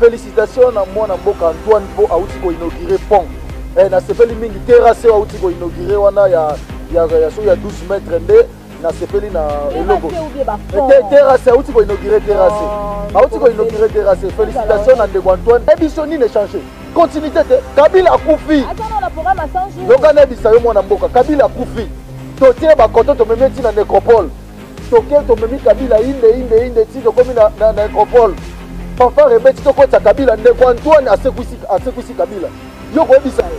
Felicitations na mwana mboka Antoine po auti ko inaugurer pont. Eh, nasepeli mingi terrasse oyo auti ko inaugurer wana ya ya ya soki ya 12 mètres nde nasepeli na eloko. Eh, terrasse auti ko inaugurer terrasse. Auti ko inaugurer terrasse. Felicitations na ndeko Antoine. Eh biso nini échanger? Continuité te. Kabila akufi. Yoka nayebisa yo mwana mboka, Kabila akufi. Totie bakoto tomemi ti na necropole. Toke tomemi Kabila inde inde inde ti tokomi na, na, na necropole. Fanfare ebeti tokotisa Kabila, ndeko Antoine asekwisi, asekwisi Kabila. Yo koyebisa ye.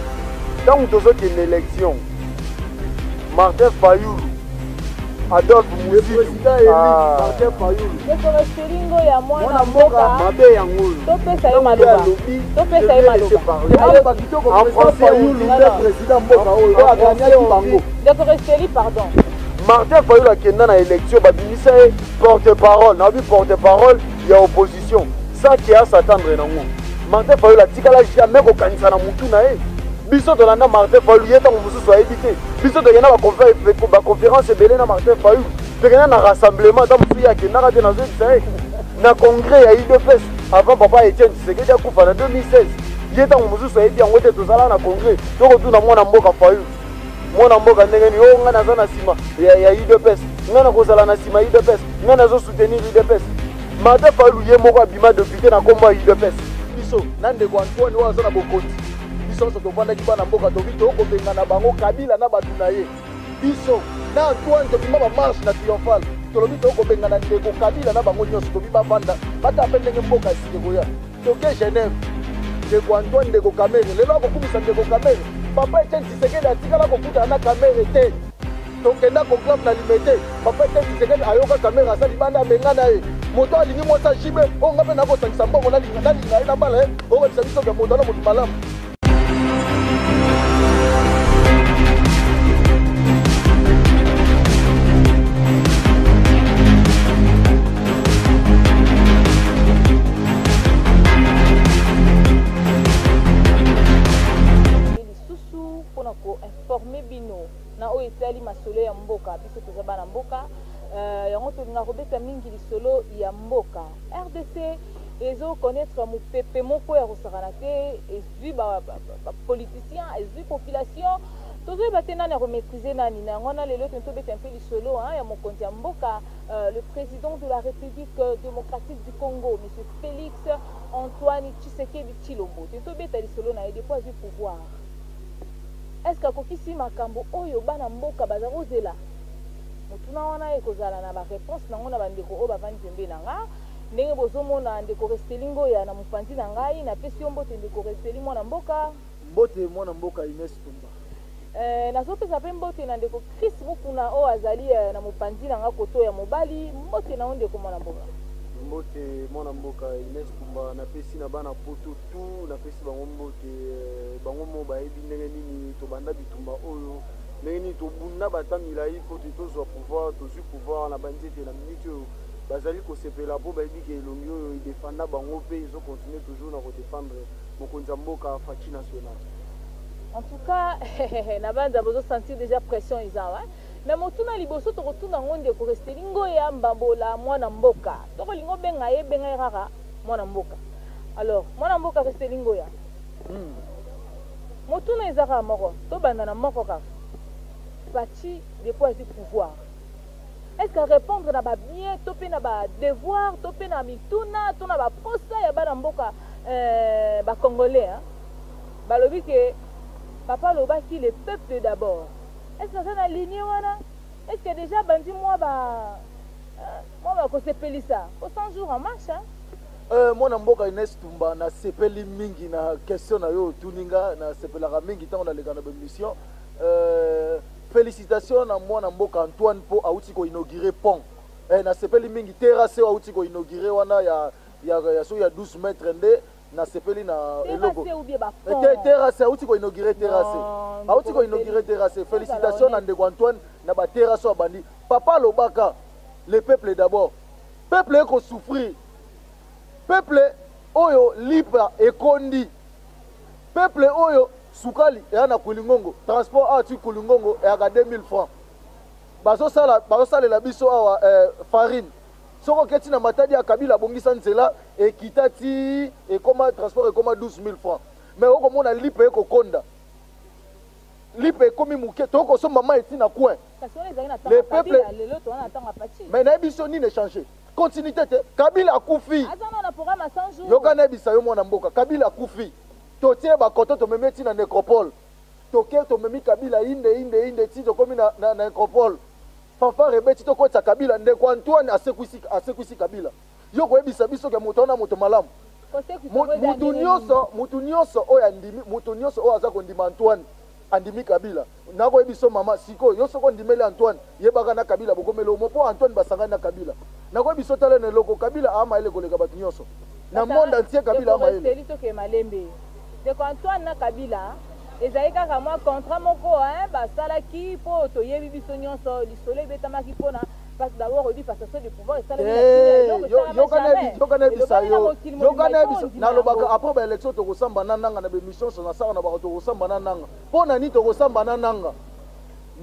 Ntango tozokende election, Martin Fayulu, Adolphe Muzito, ah. Martin Fayulu. Ndeko Rostelingo ya mwana mboka mabe yango oyo. Topesa ye maloba. Topesa ye maloba. Aloba kitoko président Fayulu nde président mboka oyo aganyaki bango. Ndeko Rosteli pardon. Martin Fayulu akenda na election babimisa ye porte-parole, nabi porte-parole ya opposition sans qu'il a s'attendre nango. Martin Fayulu atikala jamais kokanisa na mutu na ye. Biso tolanda Martin Fayulu ye ntango mosusu ayebi te. Biso tokenda ba conférence ebele na Martin Fayulu, tokenda na rassemblement ntango mosusu ye akendaka te, nazoyebisa ye na congrès ya UDPS avant papa Etienne Tshisekedi akufa na 2016 ye ntango mosusu ayebi yango te. Tozala na congrès, tokotuna mwana mboka Fayulu, mwana mboka ndenge nini? Oh, ngai naza na nsima ya, ya UDPS, ngai nakozala na nsima ya UDPS, ngai nazo soutenir UDPS. Martin Fayulu ye moko abima député na kombo ya UDPS. Biso na ndeko Antoine oyo aza na bokonzi, biso nyonso tovandaki bana mboka, tobi tokobengana bango Kabila na bato na ye. Biso na Antoine tobima ba marche na triomphale, tolobi tokobengana ndeko Kabila na bango nyonso, tobi bavanda bata mpe ndenge mboka esike koya. Toke Genève, ndeko Antoine, ndeko Kamerhe lelo akokumisa ndeko Kamerhe. Papa Etienne Tshisekedi atikala kokutana na Kamerhe te. Tokenda conclave na Limete, papa Etienne Tshisekedi ayoka Kamerhe aza libanda, abengana ye. Moto alingi mwasi ya JB, oyo nga mpe nakosangisa mbongo nalinga nalinga ye nabala ye, okoyebisa biso ke moto wana moto malamu. Lisusu mpona koinforme bino na oyo etali masolo ya mboka. Biso toza bana mboka, yango tolingaka kobeta mingi lisolo ya mboka. RDC ezo connaître mopepe moko ya kosakana te, ezwi ba politiciens, ezwi population, tozoyeba te nani akomaîtrise nani. Na yango wana lelo tolingi tobeta mpe lisolo ya mokonzi ya mboka, le président de la République démocratique du Congo, monsieur Félix Antoine Tshisekedi Tshilombo. Tolingi tobeta lisolo na ye depuis azwi pouvoir. Est-ce que akokisi makambo oyo bana mboka baza kozela? Motuna wana ekozala na ba réponse nango na bandeko oyo bavandi pembeni na nga. Ndenge bozomona ndeko Resteli Ngoya na mopanzi na ngai, napesi yo mbote ndeko Resteli mwana mboka. Mbote mwana mboka Ines Tumba. Nazopesa pe mbote na ndeko Chris Mukuna oyo azali na mopanzi na nga koto ya mobali. Mbote na yo ndeko mwana mboka. Mbote mwana mboka Ines Tumba, napesi na bana poto tout, napesi bango mbote, bango mo bayebi ndenge nini tobanda bitumba oyo, ndenge nini tobunda bata milai po te tozwa pouvoir, tozwi pouvoir na bandi ete na minute oyo bazali kosepela po bayebi ke elongi oyo edefanda bango pe ezo continuer toujours na kodefendre mokonzi ya mboka Fatshi national. En tout cas, na banza bozo sentir déjà pression eza wa. Mais motuna liboso tokotuna ngo ndeko Resteli Ngoya Mbambola mwana mboka. Tokolingo benga ye benga ye kaka mwana mboka. Alors, mwana mboka Resteli Ngoya. Motuna eza kaka moko, tobanda na moko kaka. Fatshi depuis azwi pouvoir, est-ce que répondre na ba bien to pe na ba devoir to pe na mituna to na ba posa ya bana mboka ba congolais, hein? Balobi ke papa alobaki le peuple d'abord. Est-ce que aza na lignée wana? Est-ce que déjà bandi mwa ba mwa ba kosepelisa po 100 jours en marche, hein? Mwana mboka Ines Tumba, nasepeli mingi na question na yo otuni nga, nasepelaka mingi ntango naleka na ba émission. Félicitations na mwana mboka Antoine po auti ko inaugurer pont. Nasepeli mingi terrasse oyo auti ko inaugurer wana ya ya ya soki ya 12 mètres nde nasepeli na eloko. Terrasse auti ko inaugurer terrasse. Auti ko inaugurer terrasse. Félicitations na ndeko Antoine na ba terrasse oyo abandi. Papa alobaka le peuple d'abord. Peuple eko souffrir. Peuple oyo lipa ekondi. Peuple oyo sukali eya na Kwilingongo, transport awa ti Kwilingongo eyaka 2000 francs. Bazosala bazosalela biso awa farine. Soki oketi na Matadi ya Kabila abongisa nzela Ekita ti ekoma transport ekoma 12 000 francs, mais okomona lipa ekokonda, lipa ekomi moke, tokosomba mai eti na coin. Le peuple, mais nayebi so nini échange continuité te. Kabila akufi, yoka nayebisa yo, mwana mboka, Kabila akufi, totie bakoto, tomemi eti na nécropole, toke tomemi Kabila inde inde inde ti tokomi na nécropole, fanfare ebeti, tokotisa Kabila. Ndeko Antoine asekwisi, asekwisi Kabila. Yo koyebisa biso ke moto wana moto malamu? Mutu nyonso, mutu nyonso oyo andimi, mutu nyonso oyo aza kondima Antoine andimi Kabila. Nakoyebi so mama, sikoyo yo soki ondimeli Antoine, yebaka na Kabila bokomeli omo, mpo Antoine basangani na Kabila. Nakoyebi so, tala na eloko, Kabila amayele koleka bato nyonso na monde entier. Kabila amayele. Toke malembe, ndeko. Antoine na Kabila ezali kaka mwa contrat moko basalaki, mpo toyebi biso nyonso lisolo ebetamaki mpona, parce d'abord oyebi passation de pouvoir. Yoka nayebisa yo, yoka nayebisa, nalobaka après baélection tokosamba na Nanga. Na baémission nyonso nasala na baka, tokosamba na Nanga. Mpo na nini tokosamba na Nanga?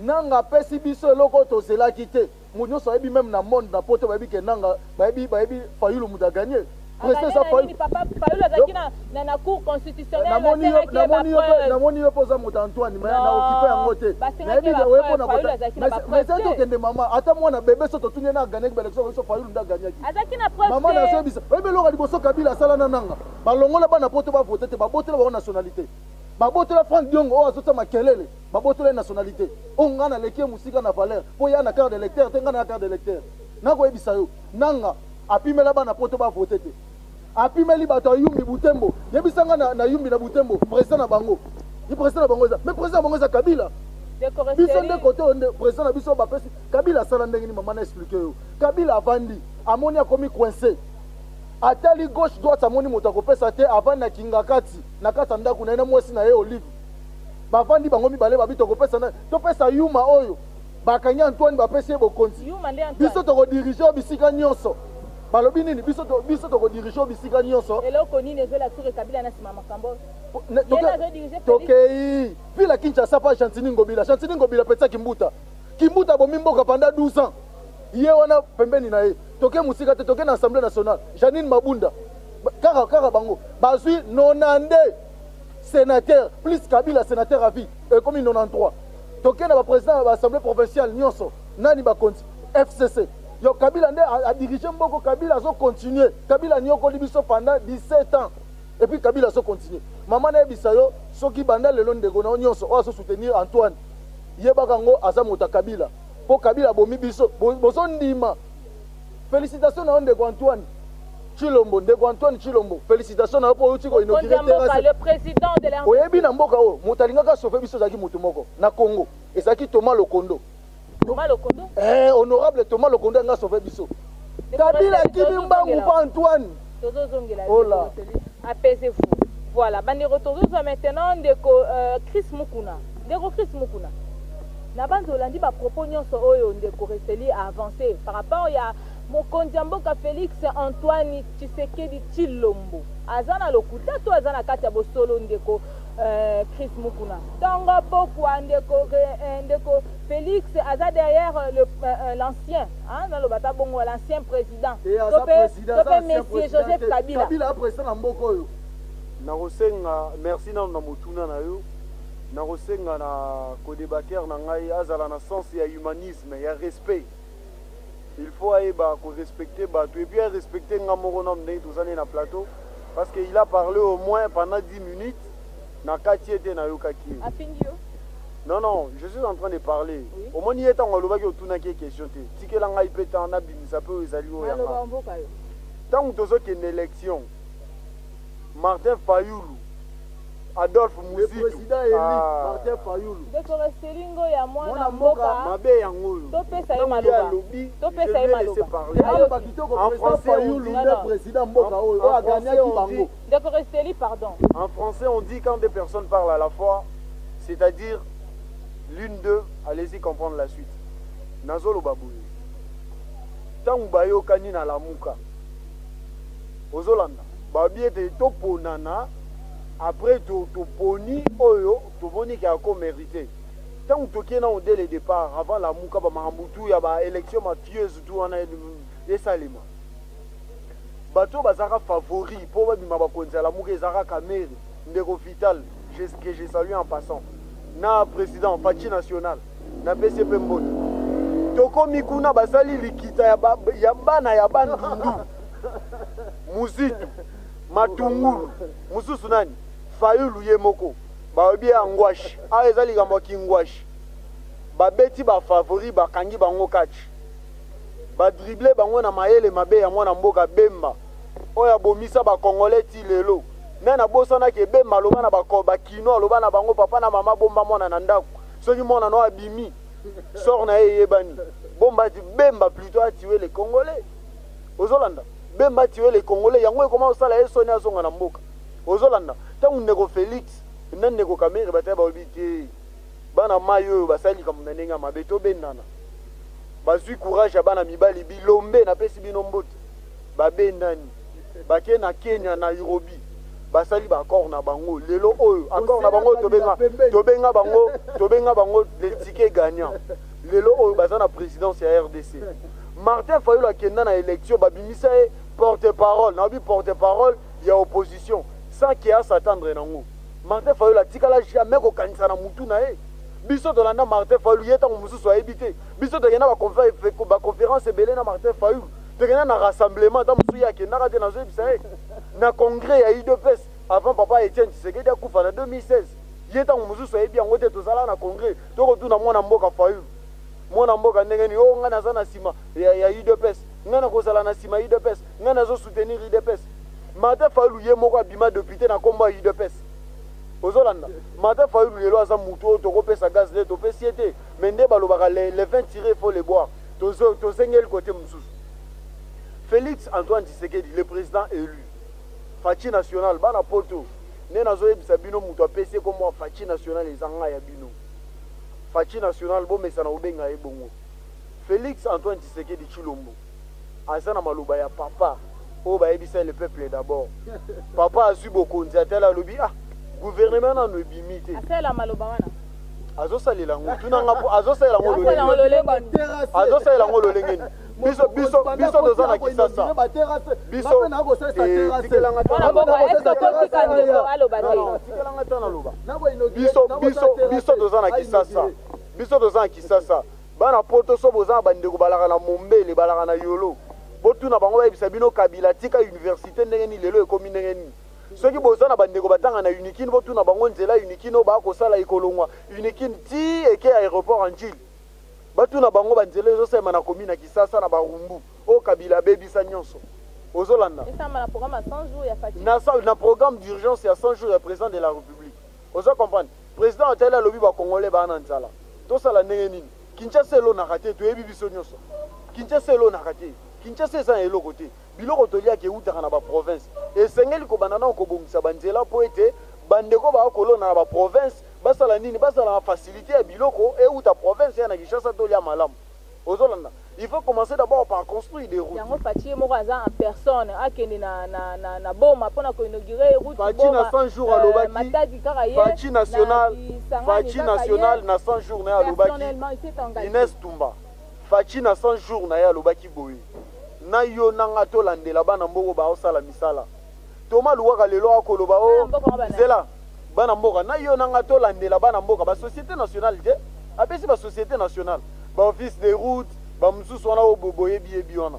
Nanga apesi biso eloko oyo tozelaki te. Moto nyonso ayebi, même na monde, na poto bayebi ke Nanga, bayebi, bayebi Fayulu moto aganye. Président eza Fayulu. Fayulu azalaki na Cour constitutionnelle. Namoni yo mpo oza moto Antoine, mais na okipe yango te. Nayebi ke oye mpona, mais eza tokende mama, ata mwana bebe so totuni ye na aganyaki baélection biso, Fayulu nde aganyaki. Mama, nazoyebisa, oyebi eloko ya liboso Kabila asala na Nanga? Balongola bana poto bavote te, babotela bango nationalité, babotola Frank Diongo oyo azotia makelele, babotola ye nationalité. Oyo ngai naleki ye mosika na valeur, mpo ya na carte d'électeur te, ngai na carte d'électeur. Nakoyebisa yo, Nanga apimela bana poto bavote te, apimeli bato ya Yumbi, Butembo. Yebisa nga, na Yumbi, na Butembo, président na bango, ye président na bango eza, mais président na bango eza Kabila. Biso nde kote oyo nde président na biso bapesi Kabila. Asala ndenge nini? Mama, na expliquer yo. Kabila avandi, amoni akomi coincé, atali gauche, droite, amoni moto akopesa te. Avandi na kinga kati na kati ya ndako na ye na mwasi na ye Olive, bavandi bango mibale, babi tokopesa na topesa yuma oyo bakangi Antoine, bapesi ye bokonzi. Biso tokodiriger oyo bisika nyonso. Balobi nini? Biso tokodiriger oyo bisika nyonso. Eloko nini ezolakisa Kabila na nsima makambo? Tokei ville ya Kinshasa pa Gentini Ngobila. Gentini Ngobila apesaki Mbuta, Kimbuta abomi mboka pendant 12 ans, ye wana pembeni na ye. Toke mosika te, toke na Assemblée nationale, Janine Mabunda, kaka kaka bango bazwi 92 sénateur plus Kabila sénateur à vie, ekomi 93. Toke na baprésident ya baassemblée provinciale nyonso, nani bakonzi? FCC. Yo Kabila nde adirige mboko. Kabila azocontinue. Kabila anyokoli biso pendant 17 ans et puis Kabila azocontinue. Mama, nayebisa yo, soki banda lelo ndeko na yo nyonso oyo azosoutenir Antoine, yebaka yango aza moto ya Kabila, mpo Kabila abomi biso. Bozondima. Félicitation na yo, ndeko Antoine Chilombo. Ndeko Antoine Chilombo, félicitation na yo mpo outi koinaugurer terrasse. Oyebi, na mboka oyo moto alingaka sauver biso ezalaki moto moko na Congo, ezalaki Thomas Lokondo. Thomas Lokondo. Eh, honorable Thomas Lokondo anga sauver biso. Kabila akimi mbangu mpo Antoine. Tozozongela. Ola. Apaisez-vous. Voilà, bandeko, tozozwa maintenant ndeko Chris Mukuna. Ndeko Chris Mukuna, na banzi olandi bapropos nyonso oyo ndeko Reseli a avancé par rapport ya mokonzi ya mboka Félix Antoine Tshisekedi Tshilombo. Aza na lokuta to aza na kati ya bosolo? Ndeko Chris Mukuna, ntongo pokwa, ndeko Félix aza derrière l'ancien, hein, naloba ta bongo, l'ancien président to mpe monsieur Joseph Kabila. Kabila président na mboka oyo. Nakosenga merci nano na motuna na yo. Nakosenga na codébatteur na ngai azala na sens ya humanisme, ya respect. Il faut ayeba korespecte bato et puis arespecte nga moko nano ndenge tozali na plateau, parce que il a parlé au moins pendant 10 minutes, na kati ete nayokaki ye. Afingi yo? Non, non, je suis en train de parler. Oui. Omoni ye, ntango alobaki, otunaki ye question te. Tikela ngai mpe temps nabimisa mpe oyo ezali oyo maloba yanga. Mboka yo. Ntango tozokende élection, Martin Fayulu, Adolphe Le Muzitu président élu. Ah. Martin Fayulu. Ndeko Reselingo ya mwana Mwana mboka. mboka. Mabe yango oyo. Topesa ye Ntango ye maloba. alobi, Topesa je ye lui ai laissé maloba. parler. Aloba kitoko. En Président français, on Fayulu dit- nde Non, non. président mboka oyo oyo En français, aganyaki on bango. dit- Ndeko Resteli, pardon. En français, on dit quand deux personnes parlent à la fois, c'est-à-dire l'une d'eux, allez-y comprendre la suite. Nazoloba boye. Ntango bayokani na Lamuka, ozolanda, babi ete toponana, après toponi oyo tomoni ke akomérite. Ntango tokei nano dès le départ, avant Lamuka, bamakambo tu ya baélection mafieuse tu wana esalema. Bato oyo bazalaka favori mpo babima bakonzi ya Lamuka ezalaka Kamerhe, ndeko Vital que je salue en passant, na president Fatshi national, napesi ye mpe mbote. Tokomi kuna basali likita ya, ba, ya bana ya Bandundu, Muzitu, Matungulu, mosusu nani, Fayulu ye moko, balobi ya ngwashi. Awa eza likambo ya kingwashi. Babeti ba favori, bakangi bango catch. Ba dribbler bango na mayele mabe ya mwana mboka Bemba oyo abomisa ba congolais ti lelo. Nani abosana ke Bemba aloba na ba ba kinois, aloba na bango papa na mama bomba mwana na ndaku, soki mwana no abimi sort na ye eyebani. Bomba Bemba plutot a tuer les congolais. Ozolanda? Bemba a tuer les congolais, yango ekoma kosala ye soni azonga na mboka. Ozolanda? Tango ndeko Felix na ndeko Kamerhe batali balobi te. Bana mayi oyo basali likambo na ndenge ya mabe, tobendana. Bazui courage ya bana mibali bilombe, napesi bino mbote. Babendani, bake na Kenya, Nairobi, basali ba accord na bango. Lelo oyo accord na bango tobenga, tobenga bango, tobenga bango le ticket gagnant. Lelo oyo baza na presidence ya RDC. Martin Fayulu akenda na election, babimisa ye porte-parole, nayebi porte-parole ya opposition sans qu'il a s'attendre nango. Martin Fayulu atikala jamais kokanisa na mutu na ye. Biso tolanda Martin Fayulu, ye tango mosusu ayebi te. Biso tokenda ba conference ebele na Martin Fayulu. Tokenda na rassemblement, tango mosusu ye akendaka te, nazoyebisa ye. Na congrès ya UDPS, avant papa Etienne Tshisekedi akufa na 2016. Ye tango mosusu ayebi yango te, tozala na congrès. Tokotuna mwana mboka Fayulu. Mwana mboka ndenge nini? Oh, ngai naza na sima ya UDPS. Ngai nakozala na sima ya UDPS. Ngai nazo soutenir UDPS. Martin Fayulu ye moko abima depute na kombo ya udps. Ozolanda? Martin Fayulu lelo aza mutu oyo tokopesa gaz nde topesi ye te, mais nde balobaka le vin tire il faut le boire. Tozo tozengeli kote mosusu. Felix Antoine Tshisekedi le president elu. Fatshi national bana poto nde nazoyebisa bino mutu apesi ye kombo ya Fatshi national eza ngai ya bino. Fatshi national bomesana kobenga ye bongo. Felix Antoine Tshisekedi Tshilombo. Aza na maloba ya papa oyo bayebisa ye le peuple d'abord. Papa azui bokonzi atali alobi ah gouvernement nanu ebimi te. Asalela maloba wana. Azosalela yango tuna nga po azosalela yango lolenge nini? Azosalela yango lolenge nini? Biso biso biso toza na Kisasa. Biso eh, tikela nga ta naloba. Tikela nga ta naloba. Biso biso biso toza na Kisasa. Biso toza na Kisasa. Bana poto soki boza na ba ndeko balaka na mombele balaka na yolo botuna bango bayebisa bino kabila atika universite ndenge nini lelo ekomi ndenge nini soki boza na ba ndeko batanga na unikin botuna bango nzela unikin oyo ba kosala ekolongwa unikin ti eke aeroport ya ndjili batuna bango ba nzela ezosalema na commune ya kisasa na barumbu oyo kabila abebisa nyonso ozolanda Esalama na programme ya 100 jours ya Fatshi. na, na programme d'urgence ya 100 jours ya president de la republique ozo comprendre President atali alobi ba congolais ba na nzala tosala ndenge nini Kinshasa elonaka te toyebi biso nyoso Kinshasa elonaka te Kinshasa eza na eloko te biloko toliaka ewutaka na ba province esengeli kobanda nao kobongisa ba nzela po ete bandeko ba kolona na ba province basala nini bazala na facilite ya biloko ewuta province eya na Kinshasa tolia malamu Ozolanda? Il faut commencer d'abord par construire des routes. Yango Fatshi ye moko aza en personne akende na na na, na Boma pona ko inaugurer route Fatshi Boma. na 100 jours alobaki Matadi kaka ye. Fatshi national na Kisangani Fatshi kaka ye. national na 100 jours na ye alobaki Personnellement, il s'est engagé. Ines Tumba Fatshi na 100 jours na ye alobaki boye na yo na nga tolandela bana mboko baosala misala Thomas Luwaka lelo akoloba Bana o mboka ngo bana. zela bana mboka na yo na nga tolandela bana mboka ba société nationale te apesi ba société nationale ba office de route ba mosusu wana oyo boyebi yebi wana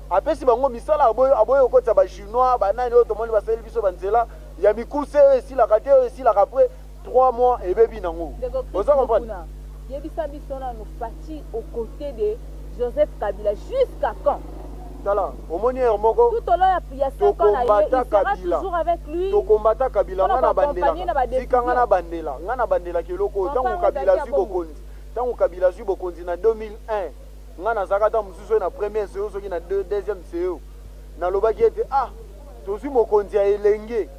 apesi bango misala aboyi aboyi kokotisa ba chinois ba nani oyo tomoni basaleli biso ba nzela ya mikuse oyo esilaka te oyo esilaka après 3 mois ebebi nango Ndeko Chris oza comprendre Mukuna, yebisa biso nanu Fatshi aux cotes de Joseph Kabila jusqu'à quand? Tala omoni heure moko Tout au long ya, ya 5 ans na ye, tokombata il sera Kabila toujours avec lui tokombata Kabila pona nga na ko accompagner na bandelaka ba tika nga decisions. na bandela nga na bandelaka eloko oyo Papa tango Kabila ozali ya azui bongo. bokonzi Tango Kabila azui bokonzi na 2001, nga nazalaka ata mosusu soki na première CO soki na deuxième CO. Nalobaki ete ah, tozui mokonzi ya elenge.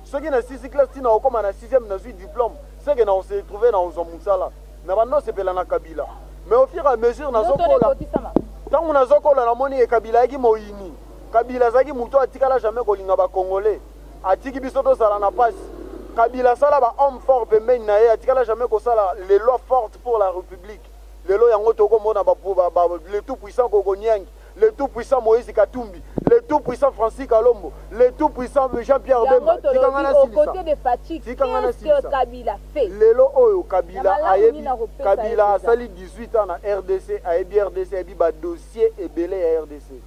Soki nasilisi classe ti nakokoma na sixième nazui diplome, ce que nako se retrouver nakozua mosala. Na banda kosepela na Kabila. Mais au fur et à mesure Ndoto nazokola, ekotisama. tango nazokola namoni ke Kabila ayaki moyini. Kabila azalaki moto oyo atikala jamais kolinga ba Congolais. Atiki biso tozala na pasi. Kabila asala ba hommes forts pembeni na ye, atikala jamais kosala les lois fortes pour la republique. Lelo yango toko mona ba, ba, ba le tout puissant Koko Niangi, le tout puissant Moïse Katumbi. Le tout puissant Francis Kalombo, le tout puissant Jean-Pierre Bemba. Tika nga nasilisa. Tika nga nasilisa. Kabila fait. Lelo oyo Kabila ayebi, Kabila asali 18 ans na RDC, ayebi RDC, ayebi ba dossier ebele ya RDC.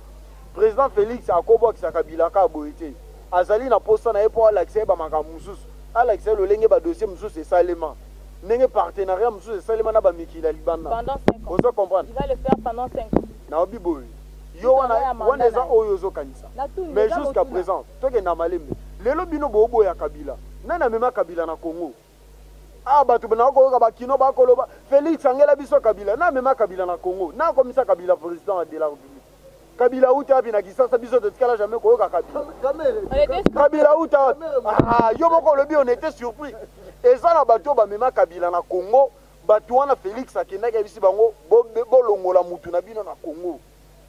Président Félix akobwakisa Kabila kaka boye te. Azali na posa na ye mpo alakisa ye bamakambo mosusu, alakisa ye lolenge ba dossier mosusu esalema, ndenge partenariat mosusu esalema na bamikili ya libanda. Pendant 5 ans. Ozo comprendre? Il va le faire pendant 5 ans. Naobi boye. Yo wana wana eza oyo ozokanisa. Mais jusqu'à présent, tokenda malembe. Lelo bino boboya Kabila. Nani amema Kabila na Congo? Ah, bato na koyoka bakino bakoloba Félix angela biso Kabila. Na amema Kabila na Congo? Na akomisa Kabila président de la République? Kabila uta wapi na Kisasa? Biso totikala jamais koyoka Kabila. Kabila uta wapi? Ah, yo moko olobi on était surpris. Eza na bato bamema Kabila na Congo. Bato wana Félix akendaki, ayebisi bango bolongola mutu na bino na Congo.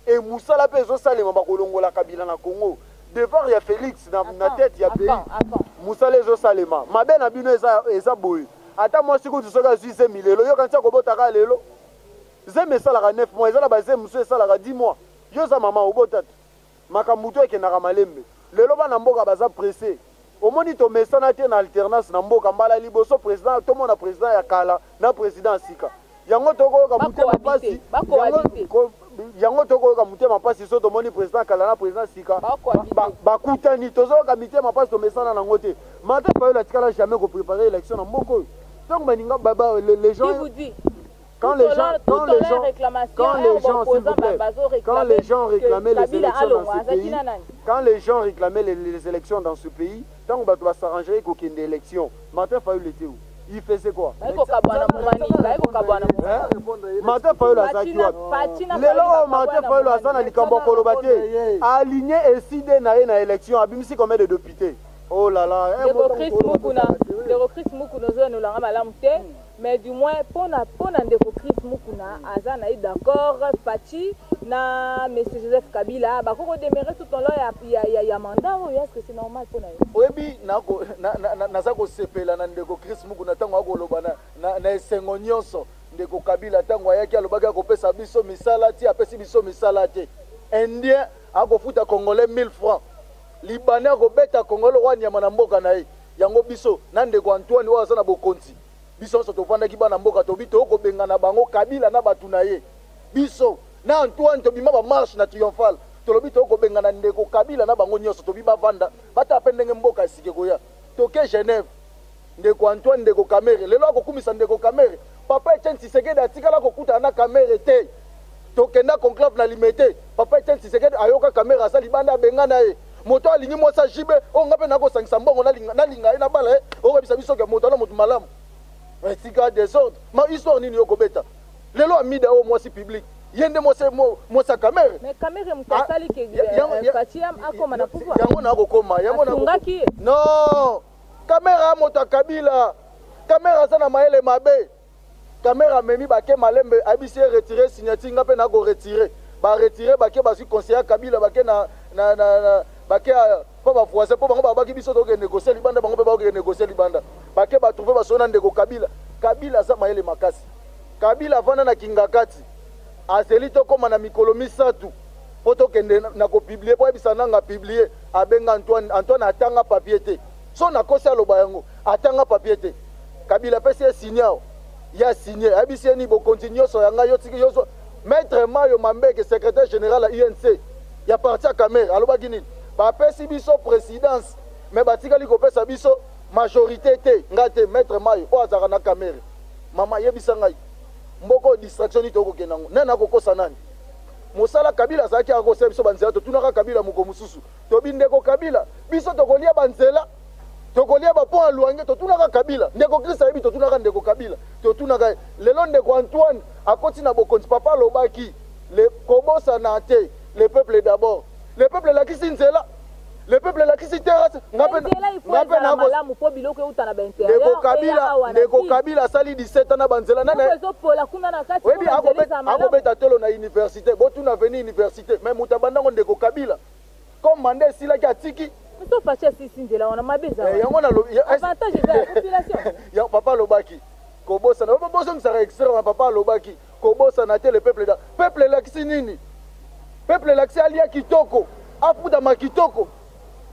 E mosala mpe ezosalema, bakolongola Kabila na Congo. Devoir ya Félix na tête ya pays, mosala ezosalema. Mabe na bino eza boye: ata mwasi kutu soki azwi zemi lelo, yokanisi akobotaka lelo. Zemi esalaka 9 mois, eza na bazemi mosusu esalaka 10 mois. Yo oza mama, obota te. Makambo to ekendaka malembe. Lelo bana mboka baza pressé. Omoni, tomesana te na alternance na mboka. Mbala liboso président tomona président ya kala na président ya sika. Yango tokoyoka motema mpasi, yango tokoyoka motema mpasi. So tomoni président kala na président sika bakutani, tozoyoka mitema mpasi. Tomesana nango te. Martin Fayulu atikala jamais koprépare élection na mboka oyo. Ntango baninga, les gens, quand les gens, quand les gens, quand les gens, s'il vous plaît, quand les gens réclamaient les élections dans ce pays, quand les gens réclamaient les élections dans ce pays, tant que bato s'arranger kokende élection, Martin Fayulu était où? Il faisait quoi? Martin Fayulu azalaki wapi? Lelo oyo Martin Fayulu aza na likambo ya koloba te. Aligné ECiDé na ye na élection, abimisi combien de députés? Oh là là. Ndeko Chris Mukuna, ndeko Chris Mukuna, ozoyanolanga malamu te. Mais du moins mpona ndeko Chris Mukuna, aza na ye d'accord, Fatshi na monsieur Joseph Kabila bakoki kodemeurer tout au long ya mandat oyo. Est ce que c'est normal mpona ye? Oyebi, naza kosepela na ndeko Chris Mukuna ntango akoloba na esengo nyonso. Ndeko Kabila, ntango ayaki, alobaki akopesa biso misala ti apesi biso misala te. Indien akofuta Congolais 1000 francs, Libanais akobeta Congolais oyo anyama na mboka na ye. Yango biso na ndeko Antoine oyo aza na bokonzi, biso nyonso tovandaki, bana mboka, tobi tokobengana bango, Kabila na bato na ye. Biso na Antoine tobima bamarche na triomphale, tolobi tokobengana ndeko Kabila na bango nyonso. Tobi bavanda, batala mpe ndenge mboka esike koya. Toke Genève, ndeko Antoine, ndeko Kamerhe. Lelo akokumisa ndeko Kamerhe. Papa Etienne Tshisekedi atikala kokutana na Kamerhe te. Tokenda conclave na Limete, papa Etienne Tshisekedi ayoka Kamerhe aza libanda, abengana ye. Moto alingi mwasi ajibe oyo, nga mpe nakosangisa mbongo, nalinga ye, nabala ye. Okoyebisa biso ke moto ana moto malamu? Esika désordre ma histoire nini yokobeta lelo? Amida oyo mwasi public, ye nde mwasi ya Kamerhe. Mais Kamerhe moto asali ke Fatshi akoma na pouvoir. Yango nakokoma yango. Asungaki ye. Non, Kamerhe moto ya Kabila. Kamerhe aza na mayele mabe. Kamerhe amemi bake malembe, ayebisi ye retire signature, nga mpe nakoretire. Baretire, bake, bazwi conseiller Kabila, bake na bake mpo bavoisin, mpo bango babaki biso tokende négocier libanda, bango mpe bakokende négocier libanda. Bake, batrouve, basolo na ndeko Kabila. Kabila aza mayele makasi. Kabila avanda na Kingakati, azeli tokóma na mikolo 3 mpo tokende na kopublier, mpo ayebisa nanga publier. Abenga Antoine. Antoine atanga papier te. So nakosi, aloba yango, atanga papier te. Kabila apesi ye signe, ye asigne, ayebisi ye nini? Bokonzi nyonso ya ngai, yo tiki yo. Maître Mayo Mambeke, secrétaire général ya UNC ya parti ya Kamerhe, alobaki nini? Bapesi biso présidence, mais batikali kopesa biso majorité te. Ngai te, maître Mayo oyo azalaka na Kamerhe. Mama, yebisa ngai, mboka oyo distraction nini tokokende yango? Nani akokosa nani? Mosala Kabila azalaki akosala biso banzela. Totunaka Kabila moko mosusu, tobi ndeko Kabila, biso tokolia banzela, tokolia bapont ya Lwange. Totunaka Kabila, ndeko Krist ayebi. Totunaka ndeko Kabila, totunaka. Lelo ndeko Antoine akoti na bokonzi. Papa alobaki kobosana te, le peuple d'abord. Le peuple elakisi nzela, le peuple elakisi terrasse. Malamu mpo biloko euta na Ndeko Kabila, ndeko Kabila asali 17 ans na banzela. Ezopola kuna na kati. Oyebi, akobeta tolo na université, botuna avenue Université, mais moto abandango ndeko Kabila. Comme mandat esilaki, atiki. So Fatshi asisi nzela wana, mabe eza? Yango nalobi. Avantage eza ya population. Papa alobaki kobosana, bozongisaka extrait wana. Papa alobaki kobosana te, le peuple, peuple elakisi nini? Peuple elakisi alia kitoko. Afutama kitoko.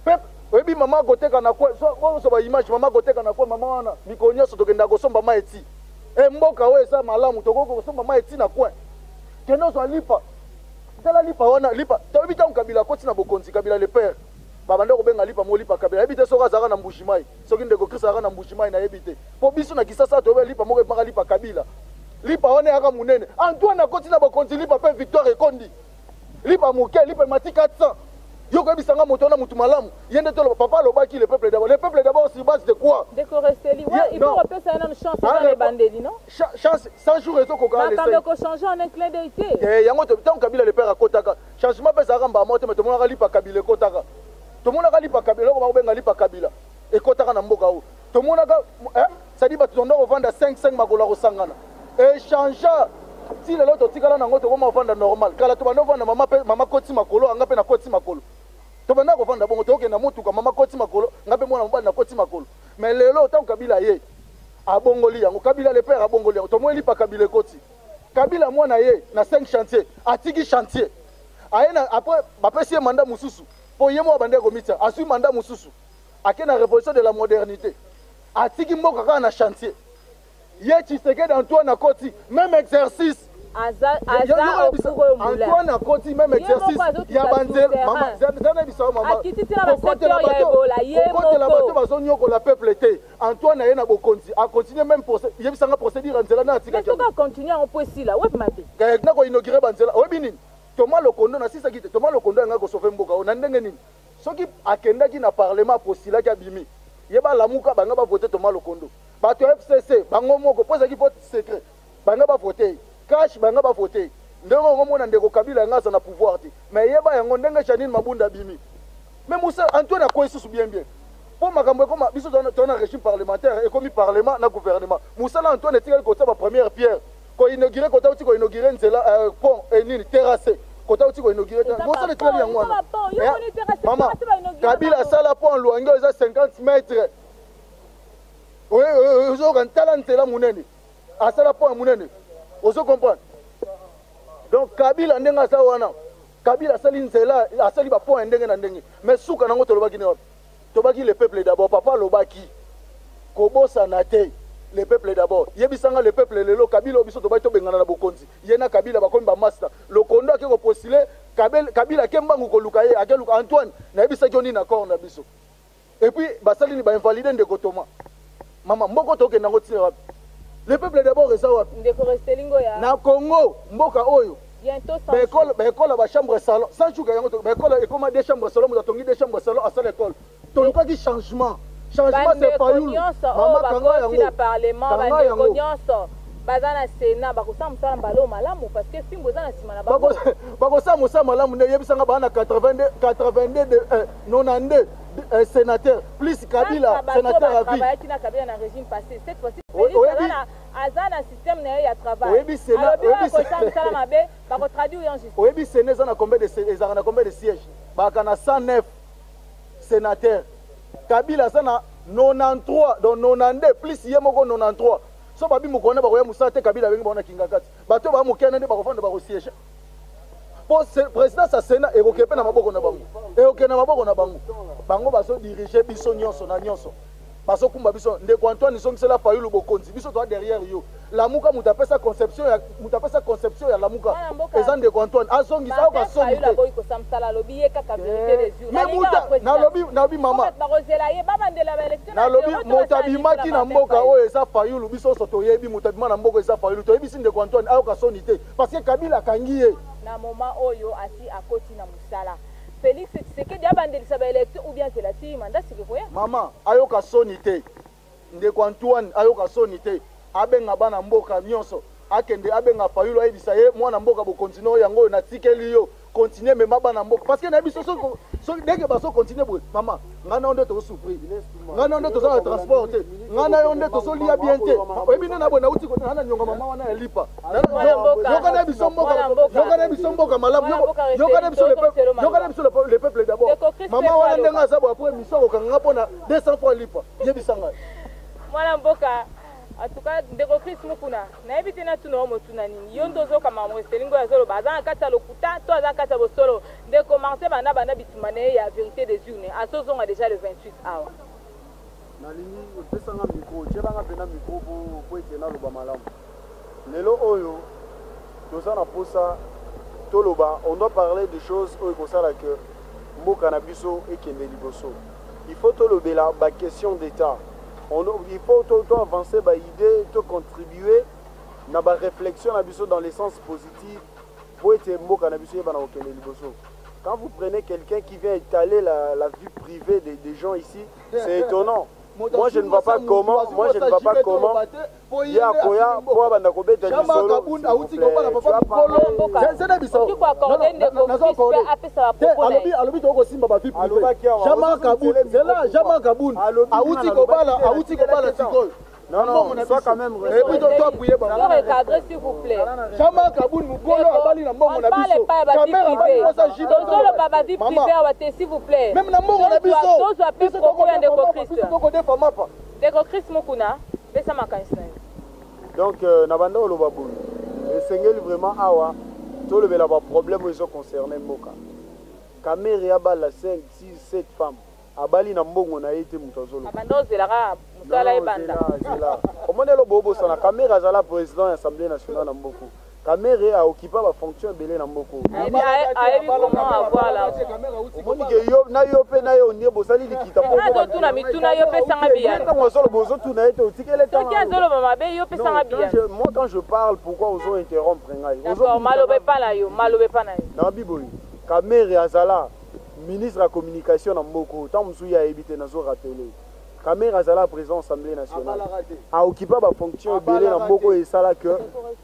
Peuple, oyebi mama akoteka na coin, so ba image mama akoteka na coin, mama wana mikolo nyonso tokendaka kosomba mai eti. E mboka oyo eza malamu, tokoki kosomba mai eti na coin. Kende ozwa lipa. Tala lipa wana, lipa. Toyebi ntango Kabila akoti na bokonzi, Kabila le père. Babanda kobenga lipa mo lipa Kabila. Nayebi te soki azalaka na Mbujimayi. Soki ndeko Chris azalaka na Mbujimayi nayebi te. Po biso na Kisasa toyebi lipa moko ebimaka lipa Kabila. Lipa wana eyaka munene. Antoine akoti na bokonzi lipa pe victoire ekondi. Lipa moke, lipa emati 400. Yo koyebisa nga moto wana motu malamu. Ye nde toloba papa alobaki le peuple d'abord. Le peuple d'abord sur base de quoi? Ndeko Resteli, ouais, il faut kopesa ye nanu chance eza na ebandeli, non? Chance 100 jours ezokoka le Makambo ekochanger en un clin d'œil te. Eh, yango ntango Kabila le père akotaka, changement mpe ezalaka mbala moko te, mais tomonaka lipa Kabila ekotaka. Tomonaka lipa Kabila, eloko bakobenga lipa Kabila ekotaka na mboka oyo. Tomonaka, eh, c'est-à-dire bato tonda kovanda 5 5 makolo ya kosangana. Echangea ti lelo totikala nango, tokoma kovanda normal. Kala tobanda kovanda mama pe mama koti makolo, anga pe na koti makolo. Tobanda kovanda bongo, tokokende na motuka, mama koti makolo, nga pe mwana mobali na koti makolo. Mais lelo ntango Kabila ye abongoli yango, Kabila le père abongoli yango, tomoni lipa Kabila ekoti. Kabila mwana ye na 5 chantier, atiki chantier. Aye na après bapesi ye mandat mosusu po ye moko abandaki komitia, asui mandat mosusu. Ake na révolution de la modernité. Atiki mboka kaka na chantier. Ye Tshisekedi Antoine akoti même exercice. Aza aza ofuro moulin. Antoine akoti même exercice ya banzela mama zana bisa mama. Akiti tina ba secteur ya Ebola ye moko. Kokotela bato bazonyokola peuple te. Antoine aye na bokonzi a continuer même procès yebisanga procédure ya nzela na atika. Mais soki a continuer yango po esila wapi mabe? Na ko inaugurer ba nzela oyebi nini? Thomas Lokondo na sisaki te Thomas Lokondo yanga ko sauver mboka oyo na ndenge nini? Soki akendaki na parlement apostulaki abimi ye balamuka banga ba voter Thomas Lokondo. Bato ya FCC bango moko po ezalaki vote secret banga ba voter ye. Cash banga ba voter ye. Ndenge okomona ndeko Kabila yanga aza na pouvoir te. Mais yeba yango ndenge Janine Mabunda abimi. Mais Moussa Antoine akoyi susu bien bien. Po makambo ekoma biso toza na régime parlementaire ekomi parlement na gouvernement. Mosala Antoine etikali kotia ba première pierre ko inaugurer kota uti ko inaugurer nzela pont et nini terrasse kota uti ko inaugurer mosala etikali yango wana. Mama Kabila asala pont Luange eza 50 mètres. Ozoyoka ntala nzela monene asala pont ya monene ozo comprendre. Donc Kabila ndenge aza wana, Kabila asali nzela, asali ba pont ya ndenge na ndenge, mais suka nango tolobaki ne wapi? Tobaki le peuple d'abord. Papa alobaki kobosana te le peuple d'abord. Yebisanga le peuple lelo Kabila oyo biso tobaki tobengana na bokonzi, ye na Kabila bakomi ba master. Lokondo ake kopostuler, Kabila ake mbangu koluka ye, ake luka Antoine, nayebisaki yo nini accord na biso. Et puis basali ni ba invalider ndeko Thomas. Mama mboko tokende yango tina wapi? Le peuple d'abord eza wapi? Ndeko Restelingo ya Na Congo mboka oyo bientôt ba école, ba école ba chambre salon sans chuka yango ba école ekoma deux chambres salon, moto atongi deux chambres salon asala école. Tolukaki changement. Changement c'est Fayulu. Mama kanga yango. Na parlement bandeko nyonso baza na Sénat bakosala mosala mbala malamu parce que fimbo eza na nsima na bango. Bakosala mosala malamu nde yebisanga ba na 82 82 92 sénateur plus Kabila sénateur à vie. Travaillaki na Kabila na régime passé. Cette fois-ci Félix aza na système na ye ya travail. Oyebi Sénat, oyebi kosala mosala mabe, bako traduire en justice. Oyebi Sénat eza na combien de ezaka na combien de sièges? Baka na 109 sénateurs. Kabila aza na 93, donc 92 plus ye moko 93. So babi mokona bakoya mosala te, Kabila abengi bango na Kingakati. Bato ba mokene nde bakofanda bako siège. Po présidence ya Sénat ekoke pe na maboko na bango. Ekoke na maboko na bango. Bango bazo diriger biso nyonso na nyonso. Bazokumba biso. Ndeko Antoine zongisela Fayulu bokonzi. Biso toza derrière yo. Lamuka moto apesa conception ya moto apesa conception ya Lamuka. Eza ndeko Antoine azongisa ayoka soni te. Boyi kosamsala lobi ye kaka vérité des urnes. Mais muta nalobi nalobi mama. Bakozela ye babandela ba élection. Nalobi moto abimaki na mboka oyo eza Fayulu, biso nyonso toyebi moto abima na mboka eza Fayulu. Toyebisi ndeko Antoine ayoka soni te parce que Kabila akangi ye. Na moment oyo asi akoti na musala. Félix Tshisekedi abandelisa ba élection ou bien zela ti mandat sike koya. Mama ayoka soni te. Ndeko Antoine ayoka soni te. Abenga bana mboka nyonso. Akende abenga Fayulu ayebisa ye mwana mboka bokonzi no yango oyo natikeli yo. Continuer mema bana mboka parce que na biso soki soki dès que bazo continuer boye mama nga na yo nde tozo souffrir, nga na yo nde toza na transport te, nga na yo nde tozo lia bien te. Oyebi nde na boye nauti ko na nyonga mama wana ya lipa. Yoka na biso mboka, yoka na biso mboka malamu, yoka na biso le peuple, yoka na biso le peuple d'abord. Mama wana ndenge aza boye après mission akokanga nga mpona 200 francs lipa, yebisa ngai. Mwana mboka. En tout cas, ndeko Chris Mukuna, nayebi te natuna yo motuna nini. Yo nde ozoyoka makambo Esteline Ngoy azoloba, aza na kati ya lokuta to aza na kati ya bosolo? Ndeko Martin banda abanda bitumba na ye ya verite des urnes, azozonga dejà le 28 awa. Nalingi opesa nga micro, tiela nga pena micro po po ete naloba malamu. Lelo oyo toza na posa toloba, on doit parler des choses oyo ekosala que mboka na biso ekende liboso. Il faut tolobela ba questions d'Etat. On, il faut to, to avancer ba idées, to contribuer na ba réflexions na biso dans le sens positif po ete mboka na biso eyebana kokende liboso. Quand vous prenez quelqu'un qui vient étaler la vie privée des gens ici, c'est étonnant. Moi je ne vois pas comment, moi je ne vois pas comment ye akoya po abanda kobeta lisolo. Auti kobala papa mokolo, Okoki koaccorde ndeko Chris mpe apesa bapropos na ye. Alobi tokosimba ba vie privée. Jean-Marc Kabund, zela, Jean-Marc Kabund auti kobala, auti kobala sikoyo. Non, non, sois quand même Et puis to appuyer bango. To recadrer s'il vous plaît. Jean-Marc Kabund mokolo abali na mbongo na On parle biso. pas ya ba vie Kamerhe abali privée. mwasi ya JB. Tozoloba ba vie Mama. privée awa te, s'il vous plaît. Même na mbongo na biso. Tozwa mpe Biso propos ya ndeko tokodefa Chris. mapa, biso tokodefa mapa. Ndeko Chris Mukuna, pesa makanisi na yo. Donc na banda oloba boye, esengeli vraiment awa tolobela ba problème oyo ezo concerner mboka. Kamerhe abala 5, 6, 7 femmes. Abali na mbongo na ye te, moto azoloba. Abanda ozela kaka mosala ebanda. Zela. Omoni elo bobosana, Kamerhe azala président ya Assemblée nationale na mboko. Kamerhe aokipa ba fonction ebele na mboko. Ayebi comment avoir l'argent. Omoni ke yo na yo mpe na yo ondie bosali likita po azotuna mituna, yo pesanga biyano. Ntango azoloba, ozotuna ye te, otikele. Soki azoloba mabe, yo pesanga biyano. Moi, quand je parle, pourquoi ozo interrompre ngai? D'accord, maloba epa na yo, maloba epa na yo. Nabi boye, Kamerhe azala ministre ya communication na mboko. Ntango mosusu ye ayebi te, nazo rappeler. Kamerhe azala président Assemblée nationale, aokipa bafonction ebele na mboka oyo esala ke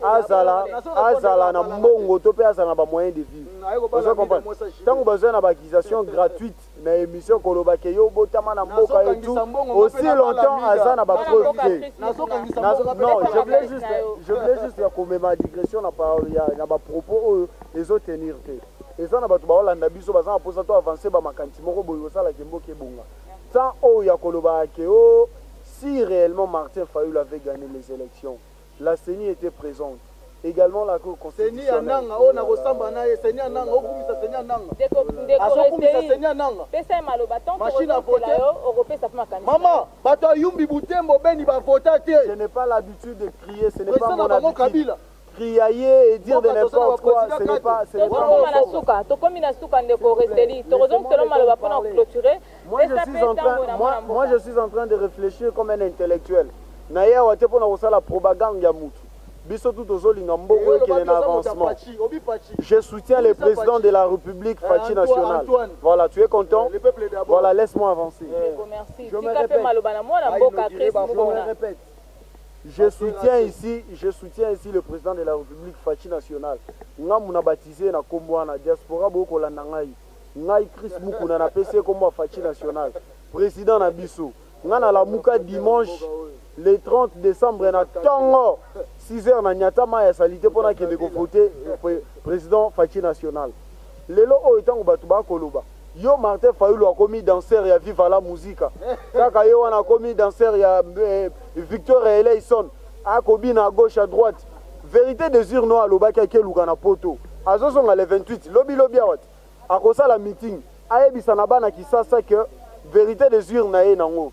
azala na mbongo to mpe azala na bamoyen de vivre. Ozo comprendre, ntango bazwa na baaccusation gratuite na émission, koloba ke yo botama na mboka et tout, aussi longtemps aza na bapreuve te. Non, je voulais juste ya komema digression na parole ya na bapropos oyo ezotenir te. Eza na bato baolanda biso, baza na mposa to avance bamakanisi moko boye kosalaka mboka ebonga. Tant oyo ya koloba ke o si réellement Martin Fayulu avait gagné les élections, la CENI était présente, également la Cour CENI ya constitutionnelle. Nanga oyo nakosamba na ye, CENI ya Nanga, okumisa CENI ya Nanga. Ndeko Azokumisa Restei, CENI ya Nanga. pesa ye maloba. Tant Machine à tokozongela voter. yo, okopesa mpe makanisi. Mama, bato ya Yumbi, Butembo, Beni bavota Je te. n'ai pas l'habitude de crier, ce n'est pas Président mon na bango habitude. Kabila. Crier et dire de Mboka toza na n'importe quoi, baprésident ce n'est pas, ce n'est pas Tozokoma mon na suka, tokomi na suka, ndeko Resteli, tokozongisela maloba mpona clôturer. Moi, je suis en train de réfléchir comme un intellectuel. Na ye awa te mpona kosala propagande ya mutu. Biso tu tozolinga mbongo ekende na avancement. Je soutiens le président de la République, Fatshi national. Voilà, tu es content? Voilà, laisse-moi avancer. Merci. Je me répète. Je me répète. Je soutiens ici le président de la République, Fatshi national. Nga muna baptisé na kombo wana, diaspora bokolanda ngai. Ngai Chris Mukuna na pesi kombo ya Fatshi national. Président na biso. Nga na lamuka dimanche le 30 décembre na tongo 6 heures na nyatama ya salite mpona kende kovote président Fatshi national. Lelo oyo ntango bato bakoloba yo Martin Fayulu akomi danseur ya Viva la Musica, kaka ye wana akomi danseur ya Victor Eleison, akobina à gauche, à droite. Vérité des urnes alobaki akeluka na poto, azozonga le 28, lobi lobi awa te akosala meeting, ayebisa na bana Kisasa que vérité des urnes na ye nango.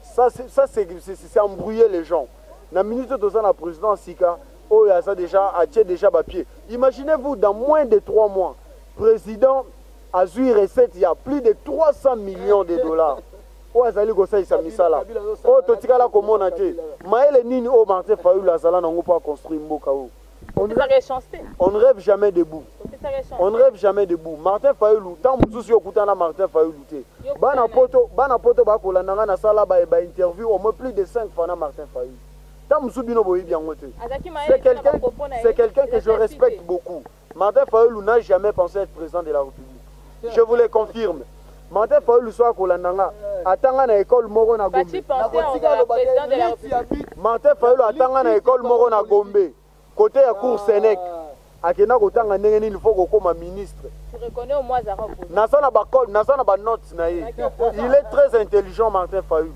Ça, c'est embrouiller les gens. Na minute toza na président sika oyo aza déjà, atie déjà bapied. Imaginez-vous, dans moins de 3 mois, président azwi recette ya plus de 300 millions de dollars oyo azali kosalisa misala oyo totikala komona te. Mayele nini oyo Martin Fayulu azala nango mpo aconstruire mboka oyo? On ne rêve jamais debout, on ne rêve jamais debout. Martin Fayulu, ntango mosusu yo okutana Martin Fayulu te. Bana poto, bana poto bakolanda nga, nasala bainterview au moins plus de 5 fois na Martin Fayulu. Ntango mosusu bino boyebi yango te. C'est quelqu'un que je respecte beaucoup. Martin Fayulu n'a jamais pensé être président de la République, je vous le confirme. Martin Fayulu so akolanda nga, atanga na école moko na Gombe. Martin Fayulu atanga na école moko na Gombe, côté ya cour Sénèque. Akenda kotanga ndenge nini faut kokóma ministre. Naza na banote na ye. Il est très intelligent, Martin Fayulu.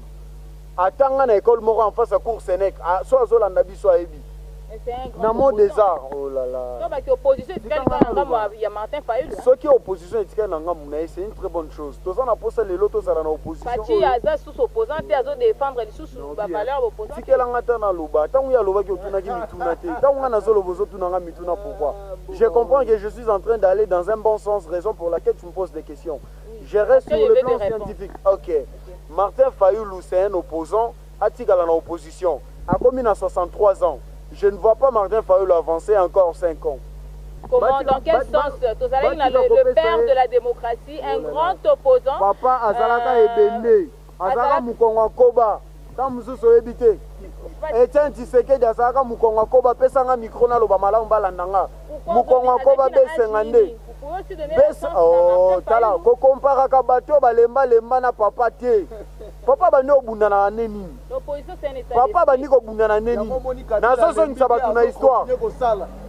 Atanga na école moko en face ya cour Sénèque. So azolanda biso, ayebi. Na mot des arts, oh là là. Soki opposition etikali na ngambu na ye, c'est une très bonne chose. Toza na posa lelo tozala na opposition. Fatshi aza susu opposant te, azodéfendre lisusu bavaleur opposant. Tikelanga ta naloba. Ntango ye alobaki, otunaki mituna te. Ntango nga nazoloba, ozotunanga mituna, pourquoi? Je comprends que je suis en train d'aller dans un bon sens, raison pour laquelle tu me poses des questions. Je reste sur le plan scientifique. Ok, Martin Fayulu, c'est un opposant. Atikala na opposition. Akomi na 63 ans. Je ne vois pas Martin Fayulu avancer encore 5 ans. Comment, dans quel sens? Tozalaki na le père de la démocratie, un grand opposant. Papa azalaka ebende, azalaka mokongo akoba. Ntango mosusu oyebi te, Etienne Tshisekedi azalaka mokongo akoba. Apesanga micro, naloba malamu, balanda nga. Mokongo akoba, besenga nde oh, tala kokomparaka bato oyo balembalemba na papa te. Papa bandi kobunda na ane nini? Papa bandi kobunda na nde nini? Nazozongisa bato na histoire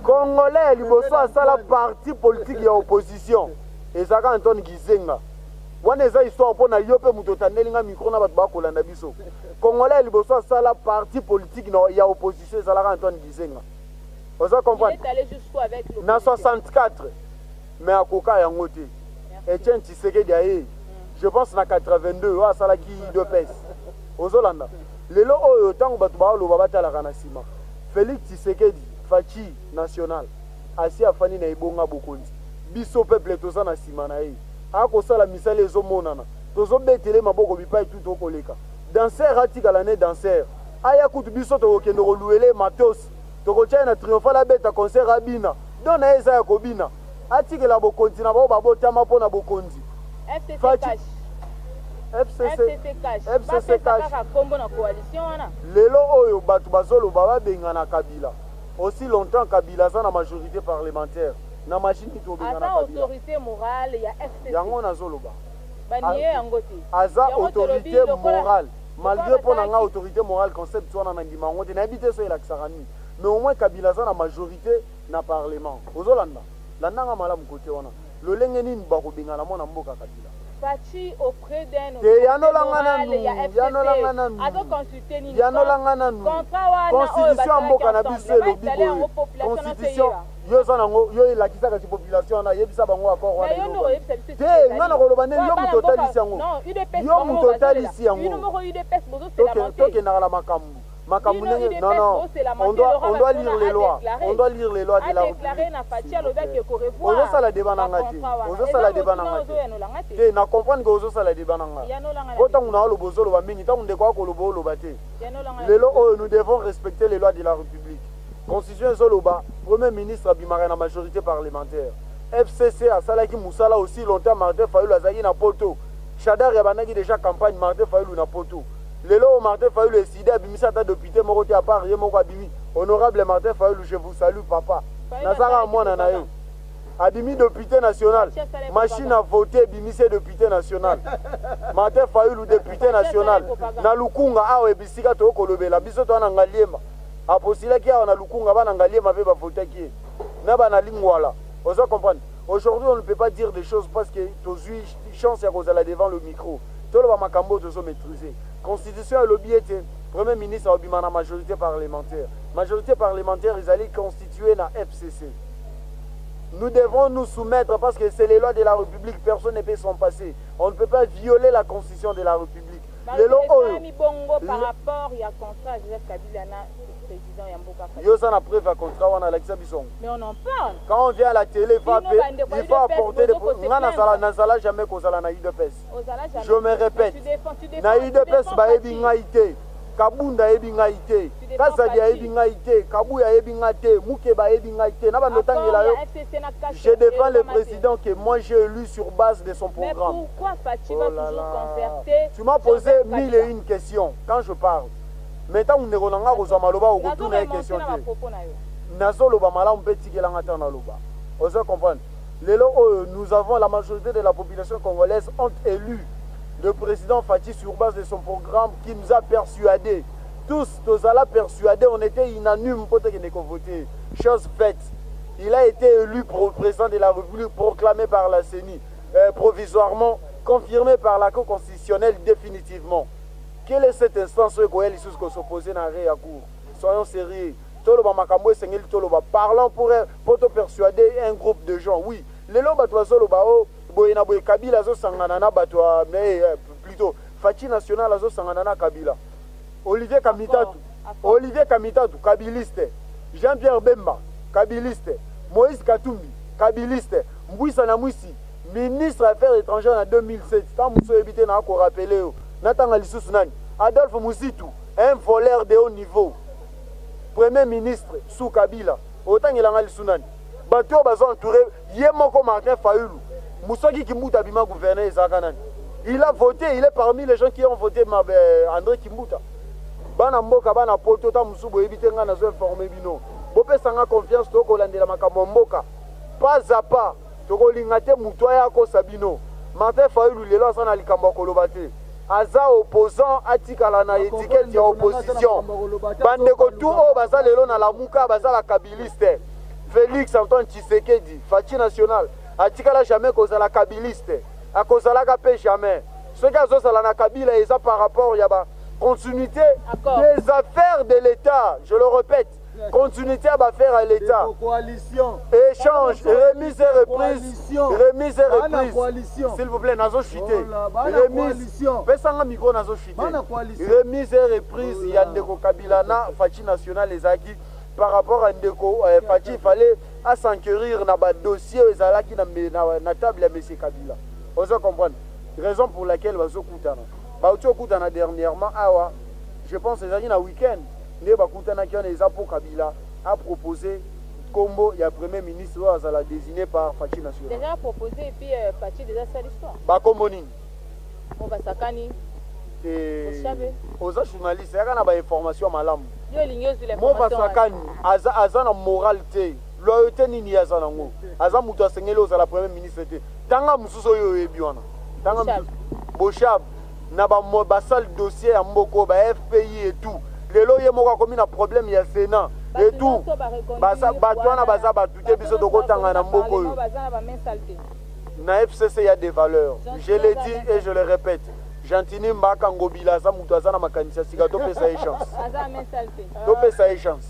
congolais. Ya liboso asala parti politique ya opposition ezalaka Antoine Gizenga. Wana eza histoire mpo na yo mpe moto otandeli nga micro na bato bakolanda biso. Congolais ya liboso asala parti politique ya opposition ezalaka Antoine Gizenga. Oza comprendre? Na 64, mais akoka yango te. Etienne Tshisekedi aye, je pense na 82, oyo asalaki UDPS. Ozolanda lelo oyo, ntango bato baoloba, batalaka na nsima. Félix Tshisekedi, Fatshi national, asi afandi na ebonga bokonzi. Biso peuple toza na nsima na ye. Akosala misala ezomonana, tozobetele maboko bipai tu tokoleka. Danser atikala ne danser. Aya kutu, biso tokokende koluele matos, tokotia ye na Triomphal, abeta concert, abina. Don na ye eza ya kobina. Atikela bokonzi na bao babotama mpo na bokonzi. FCC, FCC kaka kombo na coalition wana. Lelo oyo bato bazoloba babengana Kabila. Aussi longtemps Kabila aza na majorité parlementaire, na machine tobengana Kabila? Autorité morale ya FCC. Yango nazoloba. Banie yango te. Aza autorité morale, malgré mpo na nga autorité morale, concept wana na ndima yango te. Nayebi te so elakisaka nini, mais au moins Kabila aza na majorité na parlement. Ozolanda, landanga malamu kote wana. Lolenge nini bakobengana mwana mboka Kabila? Fatshi auprès d'un Te, yanolanga nanu, yanolanga nanu, yanolanga nanu. Constitution ya mboka na biso elobi boye. Constitution yo oza nango, yo elakisaka ti population wana, yebisa bango accord wana te. Nga na koloba nde yo moto otalisi yango, yo moto otalisi yango. Tokendaka na makambo makambo ndenge. Non, non, on doit lire les lois, on doit lire les lois de la République. Ozosala débat na nga te, ozosala débat na nga te. Te, na comprendre ke ozosala débat na nga po ntango na oloba, ozoloba mingi. Ntango ndeko akoloba, oloba te. Lelo oyo, nous devons respecter les lois de la République. Constitution ezoloba premier ministre abimaka na majorité parlementaire. FCC asalaki mosala aussi longtemps Martin Fayulu azalaki na poto. Shadary abandaki déjà campagne, Martin Fayulu na poto. Lelo oyo Martin Fayulu eside, abimisi ata député moko te, à part ye moko abimi. Honorable Martin Fayulu, je vous salue papa, nazalaka mwana na yo. Abimi député national, machine à voter ebimisi ye député national. Martin Fayulu député national na Lukunga awa, ebisika tokolobela biso toa na Ngaliema. Aposilaki awa na Lukunga, bana Ngaliema mpe bavotaki ye na bana Lingwala. Oza comprendre? Aujourd'hui, on ne peut pas dire des choses parce que tozwi chance ya kozala devant le micro. Toloba makambo oyo tozomaîtriser. Constitution elobi ete premier ministre akobima na majorité parlementaire. Majorité parlementaire ezali constituée na FCC. Nous devons nous soumettre parce que c'est les lois de la République, personne ne peut s'en passer. On ne peut pas violer la constitution de la République. Lelo oyo bongo par rapport ya contrat Joseph Kabila na président ya mboka. Yo oza na preuve ya contrat wana? Alakisa biso. Mais on en parle. Quand on vient à la télé, il faut apporter des. Nga nazala, nazala jamais kozala na UDPS. Je me répète, na UDPS bayebi ngai te. Kabunda ayebi ngai te, Kazadi ayebi ngai te, Kabuya ayebi ngai te, Mukeba ayebi ngai te. Na bando otangela yo, je défends le président que moi j'ai élu sur base de son programme. Mais pourquoi Fatshi va toujours concerter? Tu m'as posé mille et une questions quand je parle, mais ntango ndeko na nga kozwa maloba, okotuna ye question te. Nazoloba malamu mpe tikelanga ntango naloba. Oza comprendre? Lelo oyo, nous avons la majorité de la population congolaise ont élu le président Fatshi sur base de son programme qui nous a persuadés. Tous, tozala persuadés, on était unanime pour voter. Chose faite. Il a été élu président de la République, proclamé par la CENI, provisoirement, confirmé par la Cour constitutionnelle définitivement. Quelle est cette instance oyo ekoya lisusu ko s'opposer na arret ya cour? Soyons serieux. Toloba makambo esengeli toloba. Parlons pour po to persuader un groupe de gens. Oui, lelo bato bazoloba oh boye na boye Kabila azosangana na bato ya mais plutôt Fatshi national azosangana na Kabila. Olivier Kamitatu, Olivier Kamitatu kabiliste, Jean-Pierre Bemba kabiliste, Moïse Katumbi kabiliste, Mbwisa na Mwisi ministre ya affaires étrangères na 2007 ntango mosusu oyebi te na ko rappeler yo natanga lisusu nani Adolphe Muzitu un voleur de haut niveau premier ministre sous Kabila otangelanga lisusu nani bato oyo bazo entouré ye moko Martin Fayulu soki Kimbuta abima gouverneur ezalaka nani? Il a voté, il est parmi les gens qui ont voté ma, André Kimbuta. Bana mboka bana poto ta mosusu boyebi te, ngai nazo informe bino, bopesa nga confiance, tokolandela makambo ya mboka pas à pas. Tokolinga te moto aya akosa bino. Martin Fayulu lelo aza na likambo ya koloba te, aza opposant, atikala na étiquette ya opposition. Bandeko tu oyo baza lelo na Lamuka baza ba kabiliste. Félix Antoine Tshisekedi, Fatshi national, atikala jamais kozala kabiliste, akozalaka mpe jamais. Soki azozala na Kabila eza par rapport ya ba continuité des affaires de l'État, je le répète, continuité ya baaffaire ya l'État, échange, remise et reprise, remise et reprise. S'il vous plaît, nazo chuter, remise, pesanga micro, nazo chuter. Remise et reprise ya ndeko Kabila na Fatshi national ezalaki par rapport à ndeko Fatshi, il fallait à s'enquérir na ba dossier ezalaki na table ya monsieur Kabila. Ozo comprendre raison pour laquelle bazokutana, bauti okutana dernièrement awa, je pense ezalaki na week-end nde bakutanaki wana. Eza mpo Kabila a proposé kombo ya premier ministre oyo azala désigné par Fatshi national. Déjà proposé et puis Fatshi déjà sali choix. Bakombo nini? Mo basakani. Te, oza journaliste, yaka na bainformation malamu. Yo olingi ozwila. Mo basakani aza na morale te, loyauté nini ye aza nango? Aza moto asengeli ozala premier ministre te. Tanga mosusu oyo oyebi wana, tanga mosusu. Boshab na basale dossier ya mboko ba FPI et tout, lelo ye moko akomi na problème ya Sénat et tout. Bato wana baza bato te, biso tokotanga na mboka oyo. Na FCC ya des valeurs, je l'ai dit et je le répète, Gentini Mbaka Ngobila aza moto aza na makanisi ya sika, topesa ye chance, topesa ye chance.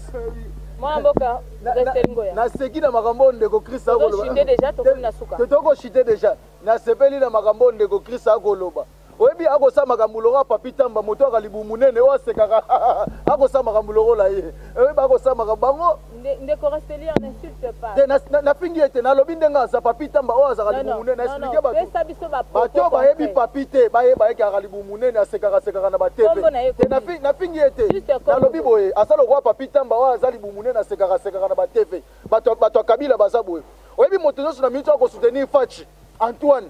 Mwana mboka. Naseki na makambo oyo ndeko Chris akoloba. Tokoshite déjà. Nasepeli na makambo oyo ndeko Chris akoloba. Oyebi, akosala makambo lokola Papi Tamba, moto aka libumu monene oyo asekaka, akosala makambo lokola ye. Oyebi, akosala makambo bango. Ndeko Rasteli, on n'insulte pas. Te, nafingi ye te, nalobi ndenge aza. Papi Tamba oyo azalaka libumu monene, naexpliquer bato, bato oyo bayebi Papi te, bayeba eke azalaka libumu monene, asekaka sekaka na batv te. Nafingi ye te, nalobi boye, aza lokola Papi Tamba oyo aza libumu monene, asekaka sekaka na batv. Bato ya Kabila baza boye. Oyebi, moto nyonso na miniti akosoutenir Fatshi Antoine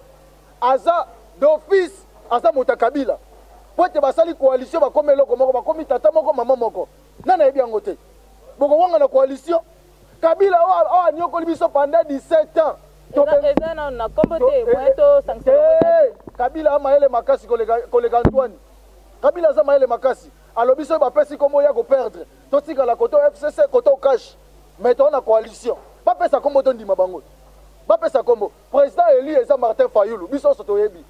aza d'office aza moto ya Kabila, po ete basali coalition, bakomi eloko moko, bakomi tata moko mama moko. Nani ayebi yango te? Bokowanga na coalition Kabila oyo anyokoli biso pendant 17 ans. Eza na kombo te, moye tosangisa. Kabila amayele makasi koleka Antoine. Kabila aza mayele makasi. Alobi soki bapesi kombo ya koperdre, totikala koto FCC, koto cash, mais toza na coalition. Bapesa kombo, tondima bango, bapesa kombo. Président élu eza Martin Fayulu, biso nyonso toyebi.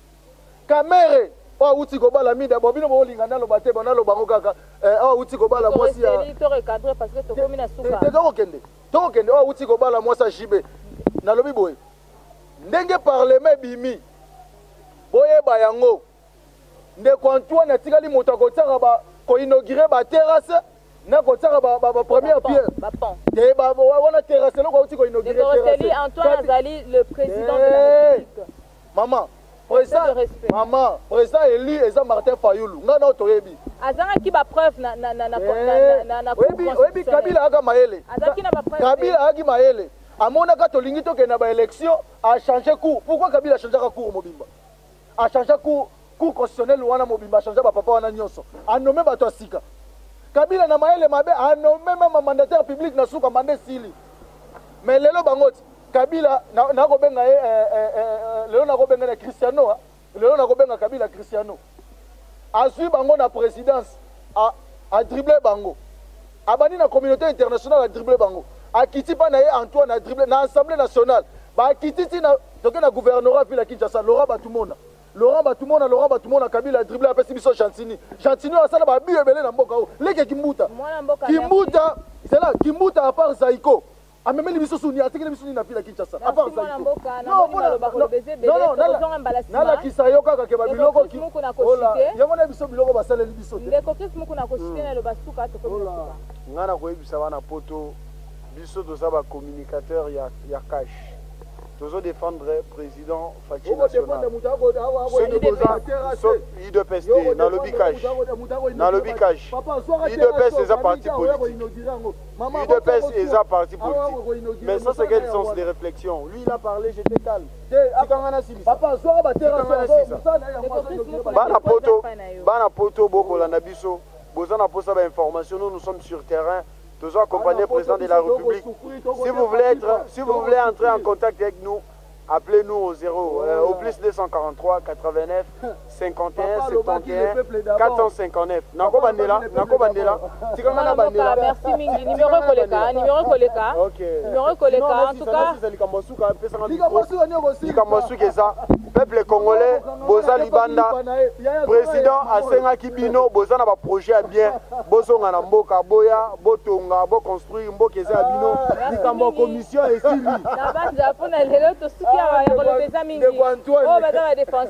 Kamere oyo awuti kobala Mida, bo bino boolinga naloba te, bo naloba yango kaka, oyo awuti kobala mwasi ya te, tokokende, tokokende, oyo awuti kobala mwasi ya JB. Nalobi boye, ndenge parlement ebimi, boyeba yango, ndeko Antoine atikali moto akotiaka koinaugurer baterrasse na kotiaka ba première pierre te wana. Terrasse, eloko auti koinaugurer. Antoine azali le président de la République. Mama président, mama président élu eza Martin Fayulu, ngai nao toyebi. Azangaki bapreuve na Oyebi, Kabila ayaka mayele, Kabila ayaki mayele, amonaka tolingi tokende na baélection, achange cours. Pourquoi Kabila achangeaka cours mobimba? Achange cours, cour constitutionnelle wana mobimba, achange bapapa wana nyonso, anome bato ya sika. Kabila na mayele mabe anome même mandataire public na suka mandat esili. Mais lelo bango ti Kabila nakobenga ye lelo, nakobenga na Cristiano, lelo nakobenga Kabila Cristiano. Azwi bango na présidence, adrible bango, abandi na communauté internationale, adrible bango, akiti mpa na ye Antoine, adrible na Assemblée nationale, bakiti ntina toke na gouvernorat ville ya Kinshasa, Lora Batumona. Laurent Batumona, Laurent Batumona, Kabila dribble apesi biso Gentini. Gentini oyo asala ba but ebele na mboka oyo. Leke Kimbuta. Mwana mboka, Kimbuta, c'est là, Kimbuta à part Zaiko. Amemeli biso suni, atikeli biso nini na ville ya Kinshasa. À part Merci, mwana Zaiko. mboka. Non, Namoni mpona- maloba koloba eza ebele. non, non, Tokozonga mbala nsima. nalakisa yo kaka ke babiloko Ndeko Chris Muku na koshite. yango na biso biloko basaleli biso te. Ndeko Chris Muku na koshite na eloba suka, tokomi na Ola. suka. Ngai nakoyebisa bana poto, biso toza bacommunicateur ya cash, tozodéfendre président Fatshi national. Soki boza UDPS te, nalobi cash, nalobi cash. UDPS eza parti politique, UDPS eza parti politique, mais ça, c'est quel sens de réflexion? Lui, il a parlé, j'étais calme. Tikanga na silisa. Papa, zwaka Tikanga na sisa. Ndeko Chris Muku, Bana poto, na yo. Bana poto, bokolanda biso, boza na posa bainformation. Nous, nous sommes sur terrain, tozo accompagner le président de la République. Si vous voulez entrer en contact avec nous, appelez-nous au 0 au plus 243 89 51 Papa alobaki, 71 le peuple d'abord. 459. Nako bandela, nako bandela, tikanga na Mwana mboka, bandela. merci mingi. Numéro ekoleka, numéro ekoleka. Ok. Numéro ekoleka, en tout cas. Likambo suka, apesanga likambo micro. suka nini? Likambo suka eza, peuple congolais, boza libanda, président asengaki bino, boza na baprojet ya bien, bozonga na mboka, boya botonga, boconstruire mboka, eza ya bino. Likambo ya commission esili. Na banza mpona lelo tosuki awa, ya koloba eza mingi. Ndeko Antoine. Oyo baza badéfense.